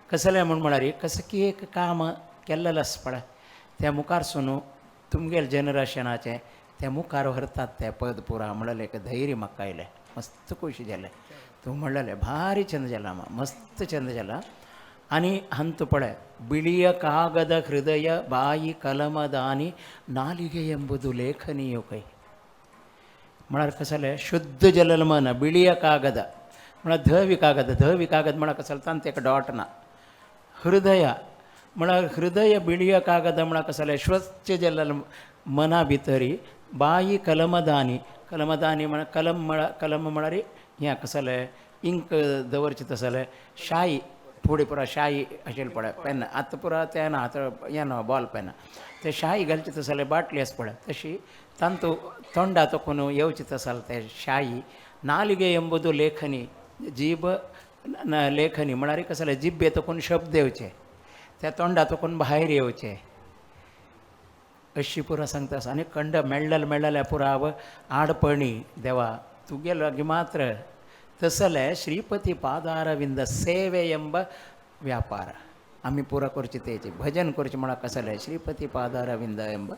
कसलें म्हूण म्हळ्यार कसं की एक काम केल्लेलें आसा पळय, त्या मुखार सून तुमगेल जनरेशनाचें तें मुखार व्हरतात तें पद पुरा म्हणलें एक धैर्य म्हाका आयलें, मस्त खोशी जालें. तूं म्हणलेलें भारी चंद जाला, मस्त चंद जाला. आनी हंत पळय, ಬಿಳಿಯ ಕಾಗದ ಹೃದಯ ಬಾಯಿ ಕಲಮದಾನಿ ನಾಲಿಗೆ ಎಂಬುದು ಲೇಖನಿಯು ಕೈ. म्हळ्यार कसं जालें, शुद्ध जलल मन बिळिय कागद म्हळ्यार धवी कागद, धवी कागद म्हळ्यार कसं जालें, तांत एक डॉट ना. हृदय म्हळ्यार हृदय बिळिय कागद म्हळ्यार कसं जालें, स्वच्छ जलल मना भितरी बाई कलमदानी, कलमदानी म्हळ्यार कलम, म्हळ्यार कलम म्हळ्यार हें कसं जालें, इंक दवरचें तसें जालें, शाई फुडें पुरा शाई आशिल्लें पळय पेन, आतां पुरा तें ना, आतां हें ना बॉल पेन, तें शाई घालचें तसें जालें बाटली आसा पळय तशी तांतू तोंडा तकून येवचें तसाल ते शाही नालिगे ಎಂಬುದು ಲೇಖನಿ जीभ लेखनी म्हळ्यार कसलें जिब्बे तकून शब्द येवचे त्या तोंडा तकून भायर येवचे अशी पुरा सांगता आसा. आनी कंड मेळ्ळें मेळ्ळें पुराव आडपणी देवा तुगे लागीं मात्र तसले श्रीपती पादारविंद सेवे ಎಂಬ ವ್ಯಾಪಾರ आमी पुरा करचे तेचे भजन करचें म्हळ्यार कसलें श्रीपती पादारविंद ಎಂಬ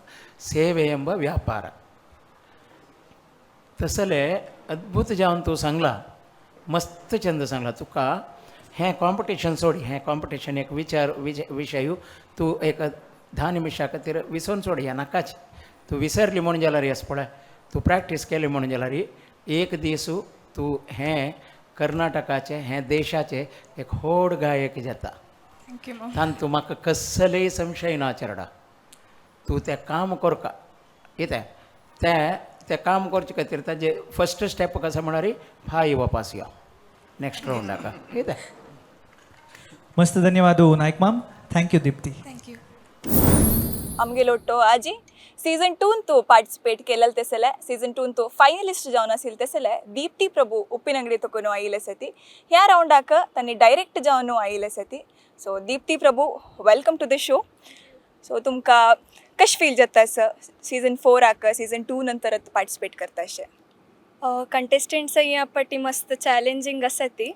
सेवे ಎಂಬ व्यापार तसले अद्भुत जावन तूं सांगला मस्त चंद सांगला तुका हें कॉम्पिटिशन सोड हें कॉम्पिटिशन एक विचार विशय तूं एक 10 निमिशां खातीर विसरून सोड ह्या नाकाच तूं विसरली म्हणून जाल्यार येस पळय तूं प्रॅक्टीस केली म्हणून जाल्यार एक दीस तूं हें कर्नाटकाचें हें देशाचें एक व्हड गायक जाता. Thank you. तातूंत म्हाका कसलेय संशय ना चेरडा तूं तें काम करका कितें तें तें काम करचे खातीर ताजें फर्स्ट स्टेप कशें म्हळ्यार फाय वापस यो नेक्स्ट रावंडाक कितें. मस्त धन्यवाद नायक माम. Thank you Deepti. Thank you. आमगेलो आजी सीझन 2 तू पार्टिसिपेट केलेल तेसले सीझन 2 तू फायनलिस्ट जावन आसिल तेसले दीप्ती प्रभु उप्पिनंगडी तकून आयिल्ले सती ह्या रावंडाक तांणी डायरेक्ट जावन आयिल्ले सती. So Deepti Prabhu welcome to the show. So तुमकां कशें फील जाता आसा सीझन 4 सीझन 2 नंतर पार्टिसिपेट करता अशें? कंटेस्टंट्स ह्या पटी मस्त चॅलेंजींग आसा ती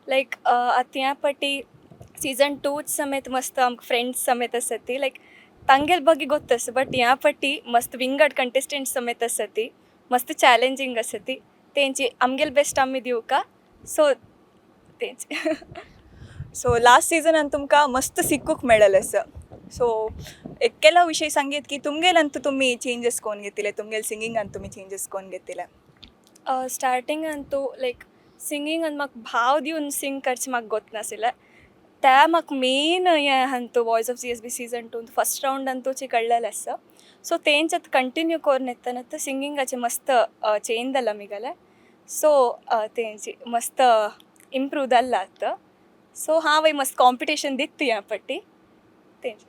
लायक आतां ह्या पटी सीझन 2 समेत मस्त आमकां फ्रेंड्स समेत आसा ती लायक तांगेल ಬಗ್ಗೆ ಗೊತ್ತಸ್ ಬಟ್ ह्या पटी मस्त विंगड कंटेस्टंट्स समेत आसा मस्त चॅलेंजींग आसा ती तेंची आमगेल बेस्ट आमी दिवका सो तेंची. सो लास्ट सीझनान तुमकां मस्त शिकूंक मेळ्ळेलें आसा. सो एक केला विशय सांगीत की तुमगेल्यान तुमी चेंजीस कोण घेतिले तुमगेल सिंगिंगान तुमी चेंजीस कोण घेतिले? स्टार्टिंग ಅಂತೂ ಲೈಕ್ ಸಿಂಗಿಂಗ್ ಅಂದ್ म्हाका भाव दिवन सिंग करचें म्हाका ಗೊತ್ತ नाशिल्लें त्या म्हाका मेन हें ಅಂತೂ voice of GSB season 2 first round ಅಂತೂ कळ्ळेलें आसा. सो तेंच आतां कंटिन्यू करून येतना सिंगिंगाचें मस्त चेंज जाला मिगेलें. सो तेंची मस्त इम्प्रूव जाल्लां आतां. सो हांव मस्त कॉम्पिटिशन दिता ह्या पट्टी तेंच.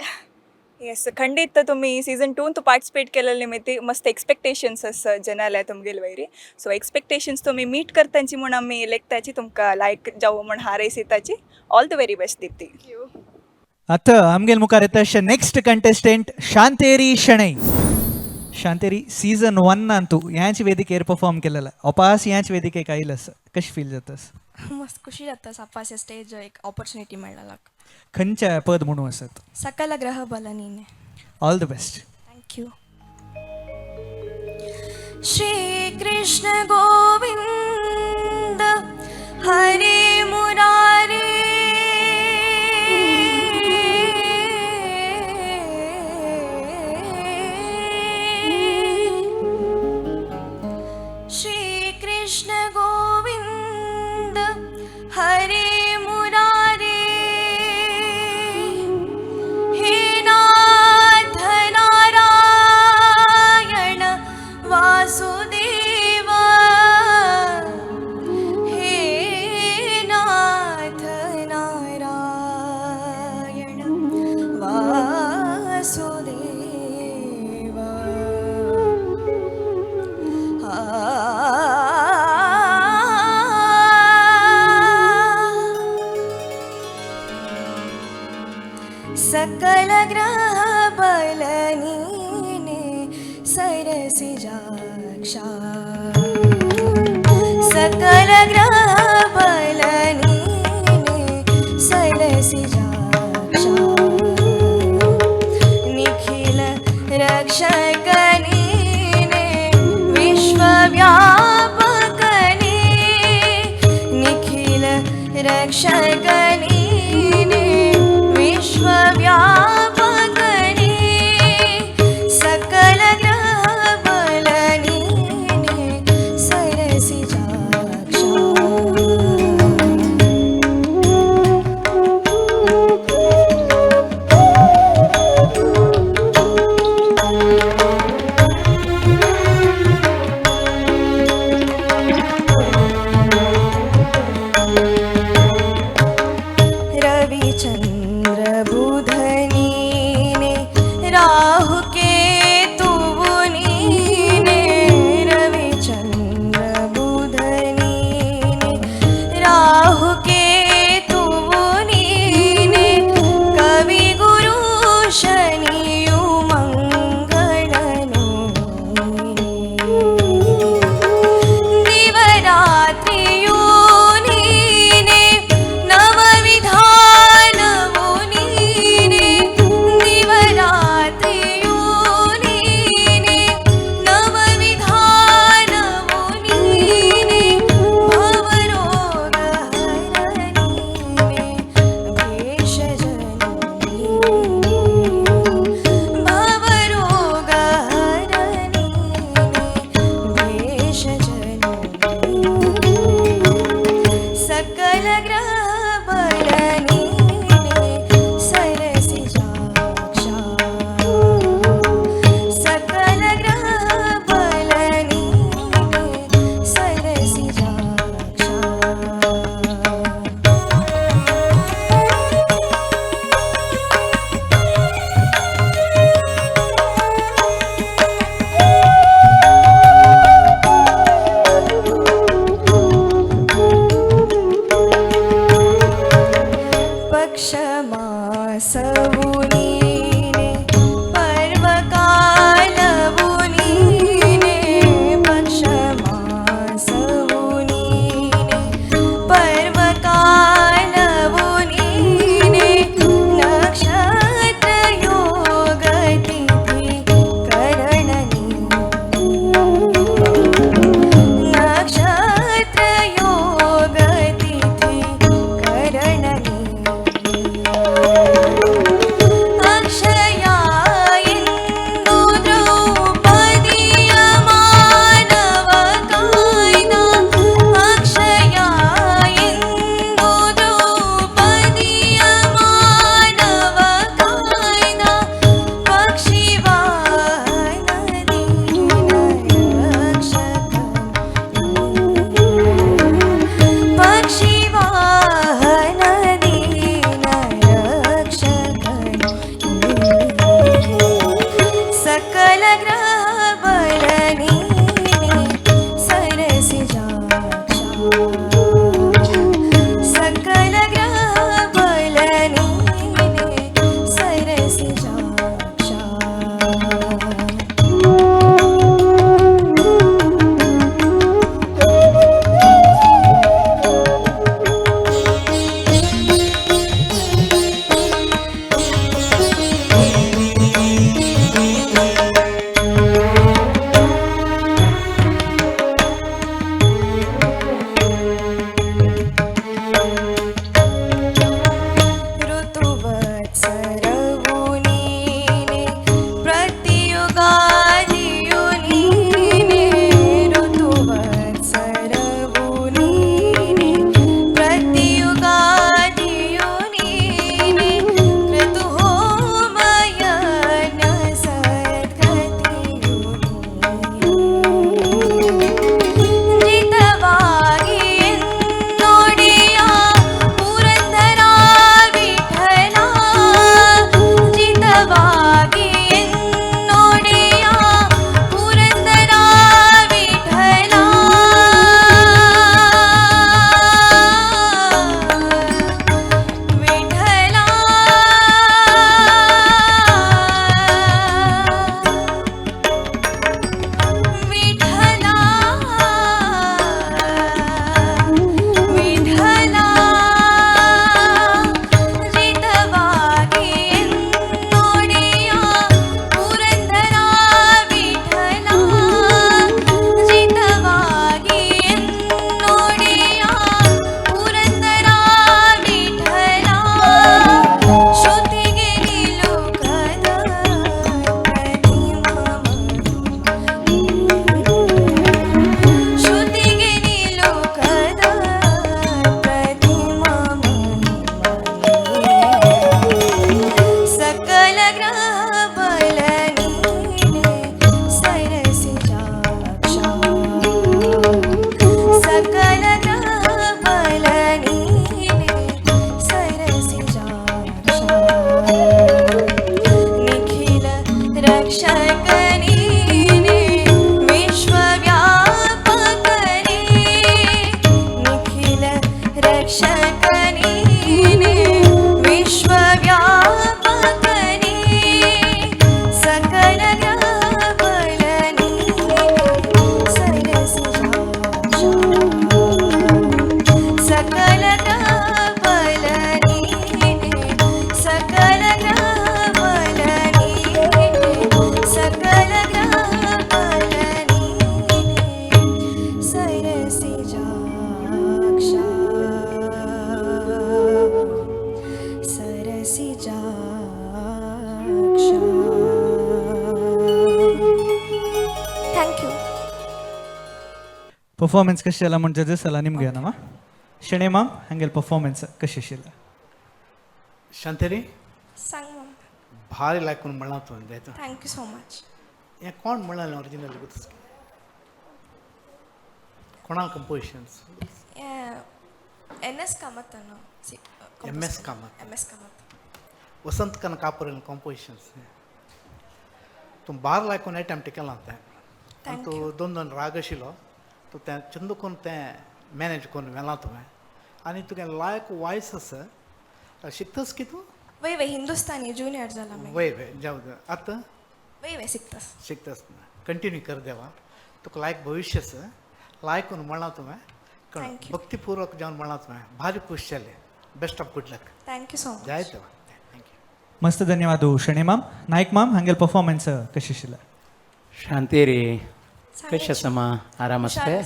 येस खंडीत तुमी सीझन 2 तू पार्टिसिपेट केलेले निमित्त मस्त एक्सपेक्टेशन्स आसा जनाले तुमगेले वयरी. सो एक्सपेक्टेशन्स तुमी मीट करताची म्हूण आमी लेखताची तुमकां लायक जावं म्हूण हारयस येताची. All the very best Deepti. आता आमगेल मुखार येता next contestant Shanteri Shenai. Shanteri season 1 Antu ह्याच वेदिकेर परफॉर्म केलेला अपास ह्याच वेदिकेक आयिल्लो आसा कशें फील जाता? मस्त खुशी जाता अपास स्टेज एक ऑपॉर्च्युनिटी मेळ्ळा. खंयच्या पद म्हणून आसत? सकल ग्रह बल नीने. All the best. Thank you. Shri Krishna Govind Hare Murari Shri Krishna Govind Hare Murari हे नाथ नारायण वासुदेव हे नाथ नारायण वासुदेव. सकल ग्रह बलनीने सरसिजाक्षा सकल ग्रह बलनीने सरसिजाक्षा निखिल रक्षकनीने विश्वव्यापकने निखिल रक्षकनीने विश्वव्यापकने सकल ग्रह बलनीने सरसिजाक्षा सरसिजाक्षा. Thank you. Performance कशी जाला म्हण जजेस जाला निमगे ना शेणे माम, हांगेल परफॉर्मन्स कशी आशिल्लें? शांतरी. सांग माम. भारी लायकून म्हणलां तुवें देतो. Thank you so much. हें कोण म्हणलें ओरिजिनल? कोणा compositions? N S Kamat. M S Kamat. M S Kamat. Vasant Kanakapur compositions. तूं बार लायकून एटेम्प्ट केलां तें आनी तूं दोन दोन राग आशिल्लो, तूं तें चंद करून तें मॅनेज करून व्हेलां तुवें आनी तुगे लायक वॉयस आसा. शिकतस की तूं? वय वय, हिंदुस्तानी जुनियर जाला मागीर. वय वय, जावं आतां. वय वय, शिकतस. शिकतस, कंटिन्यू कर देवा, तुका लायक भविश्य आसा. लायकून म्हणलां तुवें. Thank you. भक्तीपूर्वक जावन म्हणलां तुवें, भारी खूश जालें. Best of good luck. Thank you so much. जाय देवा, thank you. मस्त धन्यवाद शेणे माम. नायक माम, हांगेल परफॉर्मन्स कशी आशिल्लें? शांती रे, कशें आसा मा? आराम आसते?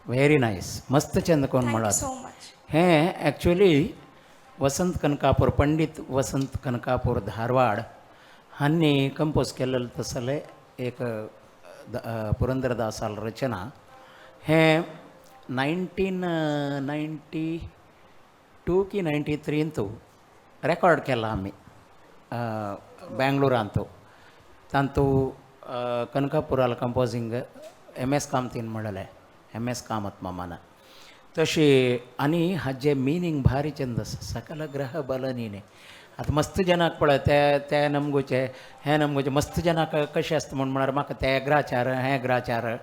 व्हेरी नायस, मस्त चंद कोण thank you म्हणलां. So much. हें एक्चुअली वसंत कनकापूर, पंडित वसंत कनकापूर धारवाड हांणी कंपोज केलेलं तसलें एक पुरंदरदासाल रचना. हें 1992 की 93 अंतू रेकॉर्ड केला आमी बँगलोरांतू. तांतू कनकापुराल कंपोजींग एम एस कामतीन म्हणलें, एम एस कामत मामान तशी. आनी हाजे मिनींग भारी चंद आसा, सकल ग्रह बल न्ही. आतां मस्त जनाक पळय, ते ते नमगुचे हें नमगुचे मस्त जनाक कशें आसता म्हूण म्हळ्यार म्हाका ते ग्राचार हें ग्राचार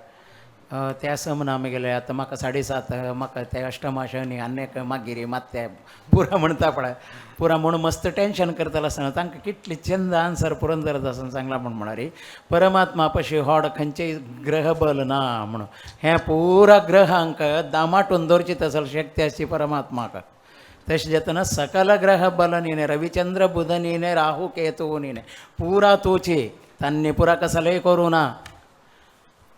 त्या समना आमी आतां म्हाका 7.5, म्हाका ते अष्टमा शनी आनी मागीर मात ते पुरा म्हणटा पळय, पुरा म्हूण मस्त टेंशन करतलो आसतना तांकां कितली चंद आन्सर पुरंदरदासान सांगला म्हूण म्हळ्यार परमात्मा पशी होड खंयचेय ग्रह बल ना म्हणून. हें पुरा ग्रहांक दामाटून दवरची तसल शक्ती आसची परमात्माक. तशें जातना सकल ग्रह बल न्ही, रविचंद्र बुध न्ही, राहू केतू न्ही, पुरा तूची तांणी पुरा कसलेय करूं ना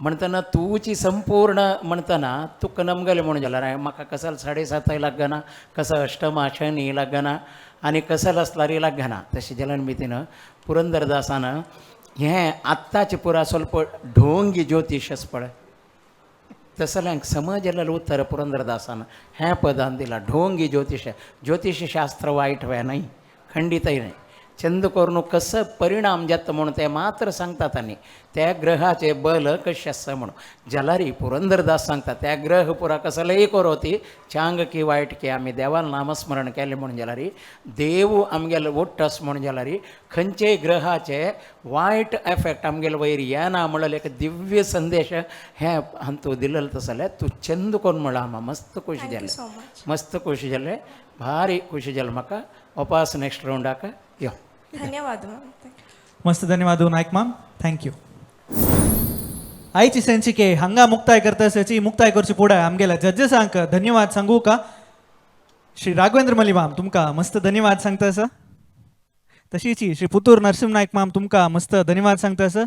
म्हणटना तूची संपूर्ण म्हणटना तुका नमगले म्हणून जाल्यार म्हाका कसल 7.5 लागना, कसं अष्टमा शनी लागना आनी कसल असलारी लागना. तशें जाल्यार मितीन पुरंदरदासान हें आत्ताचे पुरा स्वल्प ढोंगी ज्योतिश आसा पळय, तसल्यांक समज जाल्यार उत्तर पुरंदरदासान हें पदान दिलां. ढोंगी ज्योतिश, ज्योतिषशास्त्र वायट व्हय न्हय, खंडीतय न्हय. चंद करून कसं परिणाम जाता म्हणून ते मात्र सांगतात आनी त्या ग्रहाचे बल कशें आसा म्हणून जाल्यार पुरंदरदास सांगता त्या ग्रह पुरा कसलेय करो ती चांग की वायट की आमी देवान नामस्मरण केलें म्हणून जाल्यार देव आमगेले ओट्टस म्हणून जाल्यार खंयचेय ग्रहाचे वायट एफेक्ट आमगेले वयर येना म्हणलें एक दिव्य संदेश हें हांतू दिलेलो. तसो जाल्यार तूं चंद कोन्न म्हणलां आमा मस्त खुशी thank you जालें. So much. मस्त खुशी जालें, भारी खुशी जालें म्हाका. वापस नेक्स्ट रावंडाक यो. धन्यवाद ma'am, thank you. मस्त धन्यवाद नायक माम, thank you. आयची संचिके हांगा मुक्ताय करता. मुक्ताय करची पुढे आमगेल्या जजेसांक धन्यवाद सांगू का. श्री राघवेंद्र मली माम, तुमका मस्त धन्यवाद सांगता आसा. तशीच श्री पुतूर नरसिंह नायक माम, तुमका मस्त धन्यवाद सांगता आसा.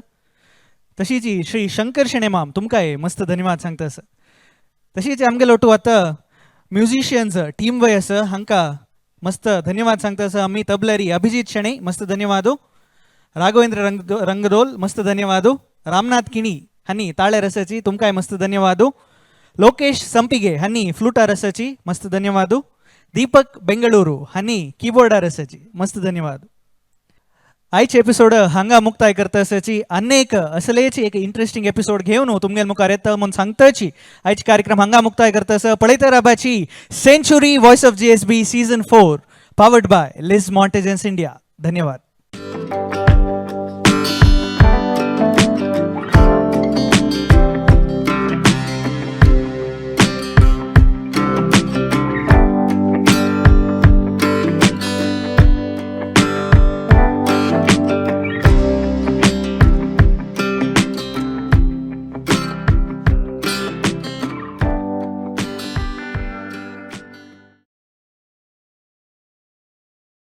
तशीच श्री शंकर शेणे माम, तुमकाय मस्त धन्यवाद सांगता आसा. तशीच आमगेलो ओटू आतां म्युझिशियन्स टीम वय आसा, हांकां मस्त धन्यवाद सांगता आसा आमी. तबलरी अभिजित शेणै, मस्त धन्यवाद. राघवेंद्र रंगदोल, मस्त धन्यवाद. रामनाथ किणी हांणी ताळे रसाची, तुमकांय मस्त धन्यवाद. लोकेश संपिगे हांणी फ्लुटा रसाची, मस्त धन्यवाद. दीपक बेंगळुरू हांणी कीबोर्डा रसाची, मस्त धन्यवाद. आयचे एपिसोड हांगा मुक्ताय करता आसाची. अनेक असलेच एक इंटरेस्टिंग एपिसोड घेवन तुमगेल मुखार येता म्हूण सांगताची आयचे कार्यक्रम हांगा मुक्ताय करता आसा. पळयता राबाची Century Voice of GSB season 4, powered by Liz Mortgages India. धन्यवाद.